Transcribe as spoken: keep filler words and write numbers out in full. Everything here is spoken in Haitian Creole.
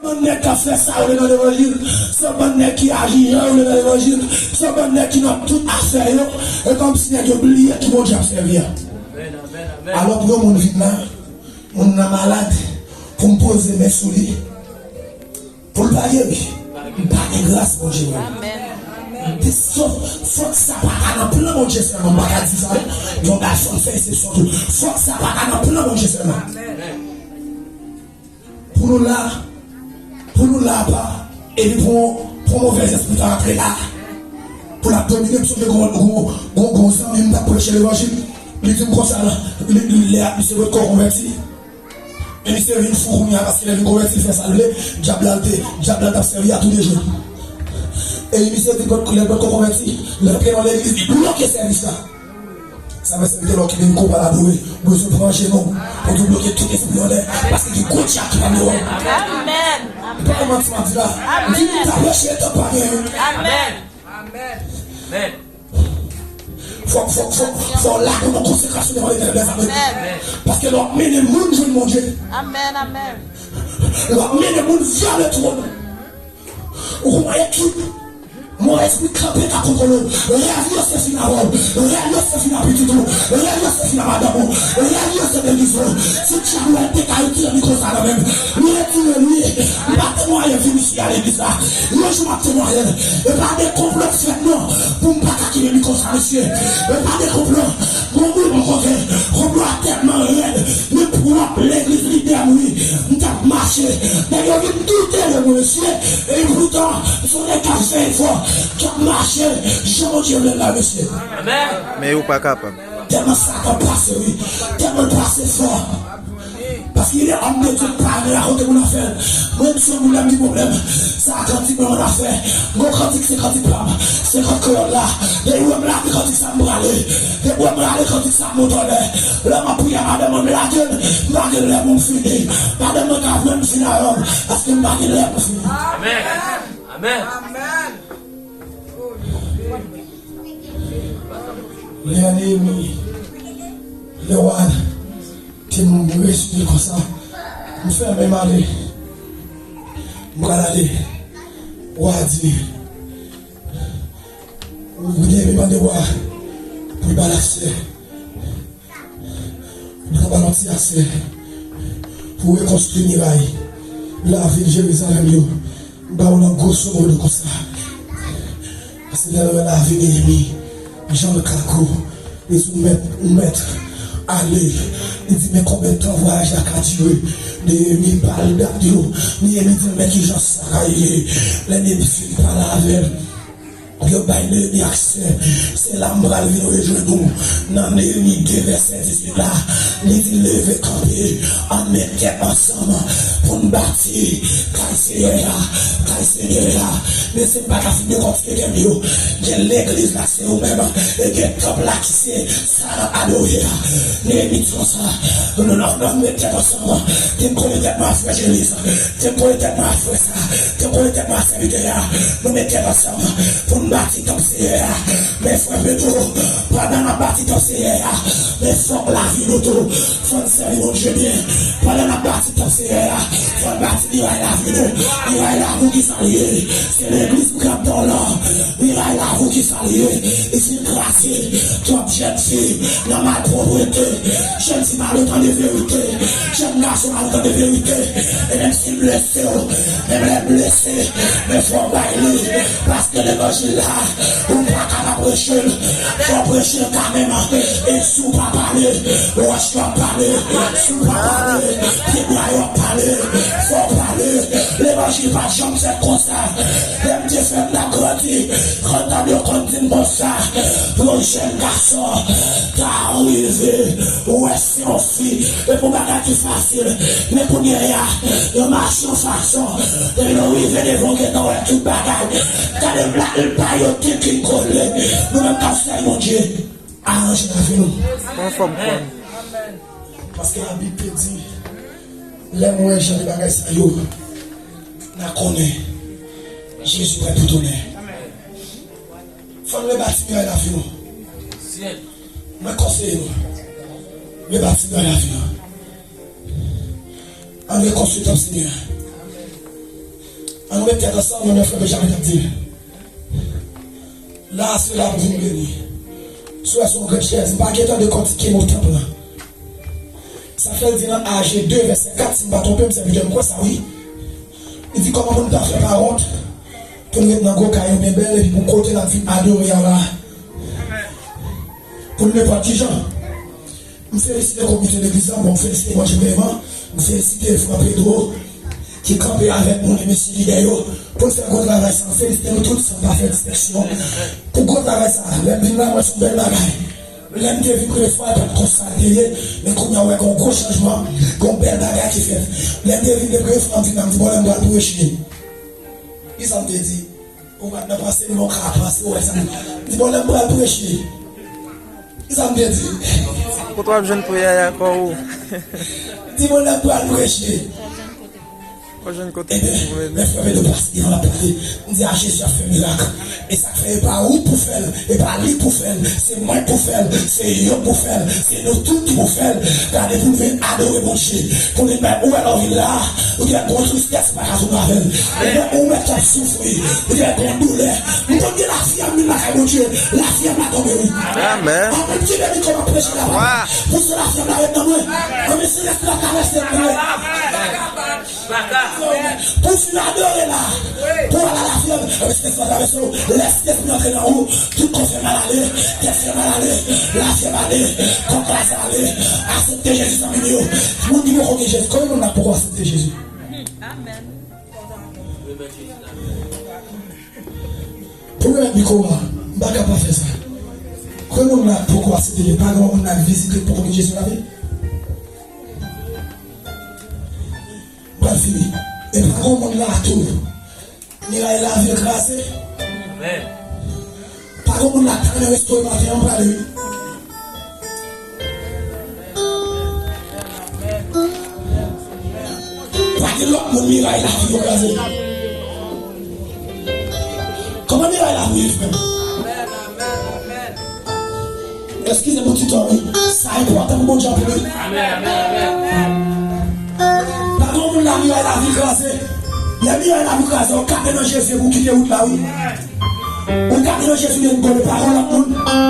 bann nèg k ap fè sa yo vle nan levanjil, se bann nèg ki aji jan yo vle nan levanjil, se bann nèg ki nan tout afè yo, e kòmsi nèg yo bliye ki Bondye ap sèvi a. Alò pou yon moun vin la, moun nan malad, pou m poze men sou li, pou l pa geri, m pa gen gras Bondye mwen. Fòk, fòk sa pa ka nan plan Bondye sèlman, m pa ka di sa non. Yon bagay fòk fè eksepsyon tou. Fòk sa pa ka nan plan Bondye sèlman. Pou nou la, pou nou la apa, epi pou, pou yon movèzespri ta rantre la, pou l ap domine, m sonje gon, gon, gon, gon zanmi m t ap preche levanjil, li di m konsa, li, li, lè misye potko konvèti, e misye vin fou kounye a, paske lè vin konvèti, li fè sa l vle, dyab la l te, dyab la l t ap sèvi a tou de jou. E misye vin pot, lè l potko konvèti, l antre nan legliz, li bloke sèvis la. Sa fè sèvitè lè w kite mikwo pa l adore, ou bezwen pran jenou, pou te bloke tout espri anlè, paske gen gwo dyab ki pa vle wè w. Amèn. E pa yon manti m ap di la. M di m ta preche, tan pa gen. Amèn. Fòk, fòk, fòk, fò w la pou nou konsekrasyon devan Letènèl dèzame. Amèn. Paske lè w ap mennen moun jwenn Bondye. Amèn, amèn. Lè w ap mennen moun vè le twòn. Ou konn yon ekip, move espri kanpe k ap kontwole w. Rèv yo se fin avè w. Rèv yo se fin a pitit ou. Rèv yo se fin a madanm ou. Rèv yo se delivrans ou. Si dyab la te ka retire mikwo sa nan men m, li retire li. M pa temwaye vin isi a legliz la. Yon jou m ap temwaye l. E pa de konplo k fèt non. Pou m pa ka kenbe mikwo sa, mesye. E pa de konplo. Gon moun mwen konnen, konplo a tèlman rèd, men pwòp legliz lidè m wi, m t ap mache. Nèg yo vin doute de mwen, mesye. E poutan, se yon nèg k ap fè efò, k ap mache, jan Bondye vle l la, mesye. Men yo pa kapab. Tèlman Satan pase, wi. Tèlman l pase fò. Paske il est homme de Dieu, pa gen la kote moun nan fè l. Mwen, m se yon moun lè m gen pwoblèm. Sa a kantik mwen, mwen ta fè. Gon kantik, se kantik pa m. Se kant kreyòl la. Depi w wè m lage kantik sa, m prale. Depi w wè m rale kantik sa, m monte anlè. Lè m ap priye a madanm mwen, m lage l. M lage l lè pou m fini. Madanm mwen ka jwenn m fin avè m. Paske m pa gen lè pou fini. Amèn. Amèn. Lè Neyemi, lè wa te respire konsa, m fèmen m ale. M pral ale. Wa di, Neyemi mande wa pou l ba l aksè. Mwen ta ba l yon ti aksè pou rekonstwi miray lavil Jerizalèm yo. M ba w nan gwoso modo konsa. Paske lè l wè lavil Neyemi, jan l ka gwo, li di, ou mèt, ou mèt ale. Li di, men konbyen tan vwayaj la ka dire? Neyemi ba l dat yo. Neyemi di l, men kijan sa ka ye? Lè Neyemi fin pale avè l, yo bay Neyemi aksè. Se la m pral vin rejwenn ou nan Neyemi de vèsè dizuit la. Li di, leve kanpe, ann met tèt ansanm pou n bati kay Seyè a, kay Senyè a. Mesye, m pa ka fin dekòtike tèm yo. Gen legliz la, se ou menm, e gen tanp la ki se sa n ap adore a. Neyemi di konsa, nou, nou, nou met tèt ansanm. Te m kole tèt mwen a frè Jelis. Te m kole tèt mwen a frè sa. Te m kole tèt mwen a sèvitè a. Nou met tèt ansanm pou n bati tanp Seyè a. Men frè Petro, pandan n ap bati tanp Seyè a, men fòk lavi nou tou, fò n sèvi Bondye byen. Pandan n ap bati tanp Seyè a, fò n bati miray lavi nou. Miray lavi w ki sa l ye? Se legliz m k ap ba w la. Miray lavi w ki sa l ye? Li fin kraze twòp jèn fi nan malpwòpte. Jèn fi pa vle tande verite. Jèn gason pa vle tande verite. E menm si l blese w, menm lè l blese, men fò w bay li. Paske levanjil la, ou pa ka pa preche l. Fò w preche l kanmenm. E si w pa pale, wòch yo ap pale. Si w pa pale, pyebwa yo ap pale. Fò w pale. Levanjil pa janm fèt konsa. Lè m te fèt, m t ap grandi. Grann tann yo konn di m konsa, pou yon jèn gason ta rive wè se yon fi, e pou bagay ki fasil. Men kounye a, yo mache yon fason, depi nou rive devan, w gentan wè tout bagay. Gade m la, l pa yo te ki kole. Nou menm k ap sèvi Bondye, aranje lavi nou. Konfòm kò n. Paske Labib te di, lè m wè jan de bagay sa yo, n a konnen Jezi prè pou tounen. Fò n rebati miray lavi nou. Mwen konseye nou, rebati miray lavi nou. Ann rekonstwi tanp Senyè a. Ann met tèt ansanm, nou men frè Benjamin ap di. La, se la pou vin beni. Sou wè se yon grenn chèz, m pa gentan dekòtike mo tanp lan. Sa fè l di nan A G de, vèsè kat, si m pa twonpe m, sèvitè m kwè sa, wi. Li di, kòman pou n ta fè pa wont pou n ret nan gwo kay yo byen bèl, epi pou kote n ap vin adore a la, pou n nenpòt ki jan. M felisite komite legliz la, bon, m felisite Bondye vrèman, m felisite frè Pedro ki kanpe avèk nou, e mesye lidè yo, pou n fè gwo travay sa. M felisite nou tout san pa fè distenksyon pou gwo travay sa. Lè m vin la, mwen se yon bèl bagay. Lè m te vin premye fwa, e pa t konsa l te ye, men kounye a, w wè gen yon gwo chanjman, gen yon bèl bagay ki fèt. Lè m te vin de premye fwa, m vin la, m di, bon, lè m pral preche. Kisa m te di? Ou pa t nan panse m, men w ka panse, w wè sa. M di, bon, lè m pral preche. Kisa m te di? Kote w ap jwenn pou yaya kò ou? M di, bon, lè m pral preche. W ap jwenn kote pou mwen. Ebyen, lè frè Pedro pase devan l ap pale, m di, a, Jezi ap fè mirak. E sa k fè e pa ou pou fè l, e pa li pou fè l, se mwen pou fè l, se yo pou fè l, se nou tout ki pou fè l. Gade pou n vin adore Bondye, pou n vin bay ou wè lè w vin la, ou te wè gon tristès pa ka tounen avè l. Ou wè ou mèt k ap soufri, ou te wè gon doulè. M konn gen lafyèm vin lakay Bondye, lafyèm la tonbe wi. Amèn. Ann kibe li kòm ap preche la pawòl. Pouse lafyèm la ret nan mwen. Ann men se lèspri la travèse mwen. Pou fin adore la, pou al a lafyèm, lèspri la travèse w, lèspri antre nan ou, tout kò fè mal ale, tèt fè mal ale, lafyèm ale, kò kraze ale, aksepte Jezi zanmi nou yo. Moun ki poko gen Jezi, konbyen moun la poko aksepte Jezi? Amèn. Pou mwen menm, Bikowa, m pa ka pa fè sa. Konbyen moun la poko aksepte Jezi? Pa gen moun la vizite poko gen Jezi nan lavi? M pral fini. E pa gen moun la tou. Miray lavi l kraze. Amèn. Pa gen moun la k ta renmen restore maten an, m prale wi. Pa gen lòt moun miray lavi yo kraze. Kòman miray lavi yo fè? Eskize m pou ti tan wi. Sa enpòtan pou Bondye anpil wi. Pa gen moun la miray lavi kraze. Lè miray lavi kraze, ou kape nan Jezi epi ou kite wout la wi. Ou kape nan Jezi, ou gen gode pa gen lòt moun.